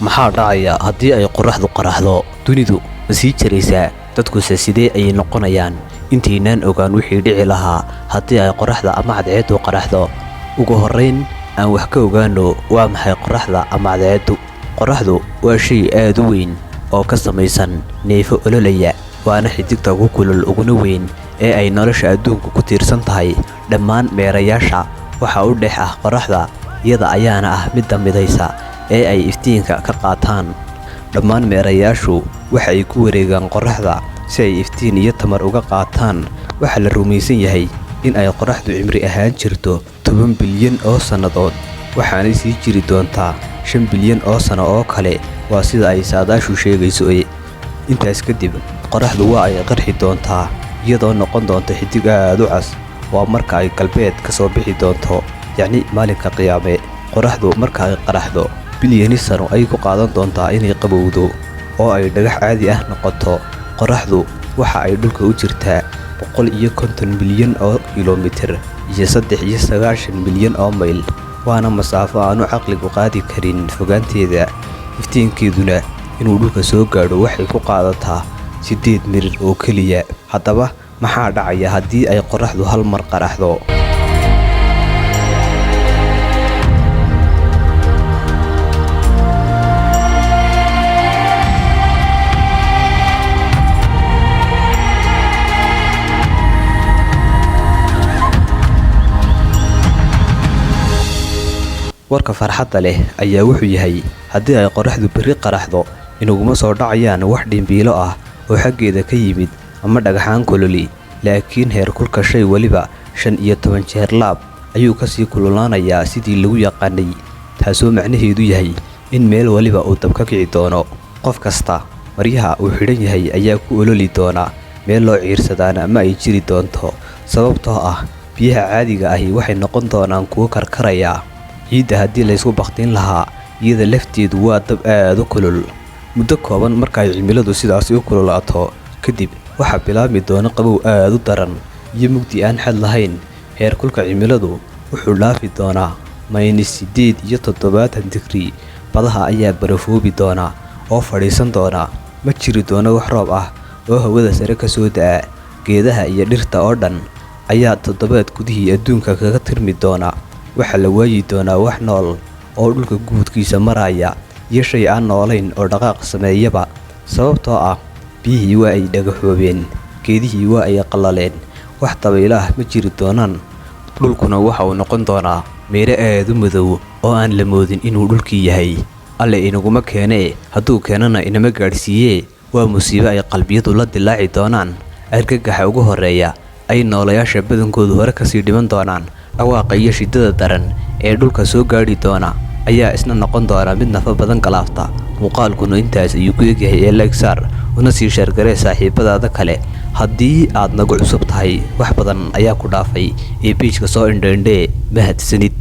Maxaa dhacaya haddii ay qorraxdu qaraxdo? Dunidu ma sii jiraysaa? Dadkuse sidee ayay noqonayaan? Intaynaan ogaan wixii dhici lahaa haddii ay qorraxda ama cadceeddu qaraxdo, ugu horrayn aan wax ka ogaano waa maxay qorraxda ama cadceeddu. Qorraxdu waa shay aad u weyn oo ka samaysan neefo ololaya, waana xidigta ugu kulul uguna weyn ee ay nolosha adduunku ku tiirsan tahay. Dhammaan meerayaasha waxa u dhex ah qorraxda, iyada ayaana ah midda midaysa ee ay iftiinka ka qaataan. Dhammaan meerayaashu waxa ay ku wareegaan qorraxda si ay iftiin iyo tamar uga qaataan. Waxaa la rumaysan yahay in ay qorraxdu cimri ahaan jirto 10 bilyan oo sannadood, waxaanay sii jiri doontaa 5 bilyan oo sano oo kale, waa sida ay saadaashu sheegayso. Intaas kadib qorraxdu waa ay qarxi doontaa, iyadoo noqon doonta xidig aad u cas. Waa marka ay galbeed ka soo bixi doonto, yacni maalinka qiyaame. Qorraxdu marka ay qaraxdo, bilyani sano ayay ku qaadan doontaa inay qabowdo oo ay dhagax caadi ah noqoto. Qorraxdu waxa ay dhulka u jirtaa 150 milyan oo kiiloomitir iyo 93 milyan oo mayl, waana masaafo aanu caqligu qaadi karin fogaanteeda. Iftiinkeeduna inuu dhulka soo gaadho waxay ku qaadataa 8 mirir oo keliya. Haddaba maxaa dhacaya haddii ay qorraxdu hal mar qaraxdo? Warka farxadda leh ayaa wuxuu yahay, haddii ay qorraxdu berri qaraxdo, inaguma soo dhacayaan wax dhimbiilo ah oo xaggeeda ka yimid ama dhagxaan kululi, laakiin heerkulka shay waliba 15 jeer laab ayuu kasii kululaanayaa sidii lagu yaqaanay, taasoo macnaheedu yahay in meel waliba uu dab ka kici doono. Qof kasta maryaha uu xidhan yahay ayaa ku ololi doona, meel loo ciirsadaana ma ay jiri doonto, sababtoo ah biyaha caadiga ahi waxay noqon doonaan kuwo karkaraya. Ciidda haddii laysku bakhtiin lahaa, iyada lafteedu waa dab aad u kulul. Muddo kooban marka ay cimiladu sidaasi u kululaato kadib, waxaa bilaabmi doona qabow aad u daran iyo mugdi aan xad lahayn. Heerkulka cimiladu wuxuu dhaafi doonaa -78 digrii. Badaha ayaa barafoobi doona oo fadhiisan doona. Ma jiri doono wax roob ah oo hawada sare ka soo da'a. Geedaha iyo dhirta oo dhan ayaa toddobaad gudihii adduunka kaga tirmi doona. Waxaa la waayi doonaa wax nool oo dhulka guudkiisa maraya iyo shay aan noolayn oo dhaqaaq sameeyaba, sababtoo ah biyihii waa ay dhagaxoobeen, geedihii waa ay qallaleen, wax dabaylo ah ma jiri doonaan. Dhulkuna waxa uu noqon doonaa meelo aad u madow oo aan la moodin inuu dhulkii yahay. Alle inaguma keenee, hadduu keenana inama gaadhsiiyee. Waa musiibo ay qalbiyadu la dilaaci doonaan. Argagaxa ugu horreeya ay noolayaasha badankoodu hore kasii dhiman doonaan. Dhawaaqa iyo shidada daran ee dhulka soo gaadhi doona ayaa isna noqon doona mid nafa badan galaafta. Muuqaalkuna intaas ayuu ku egyahay ee like saar una sii sheergaree saaxiibadaada kale. Haddii aad nagu cusub tahay, wax badan ayaa ku dhaafay ee page-ka soo indho indhee. Mahadsanid.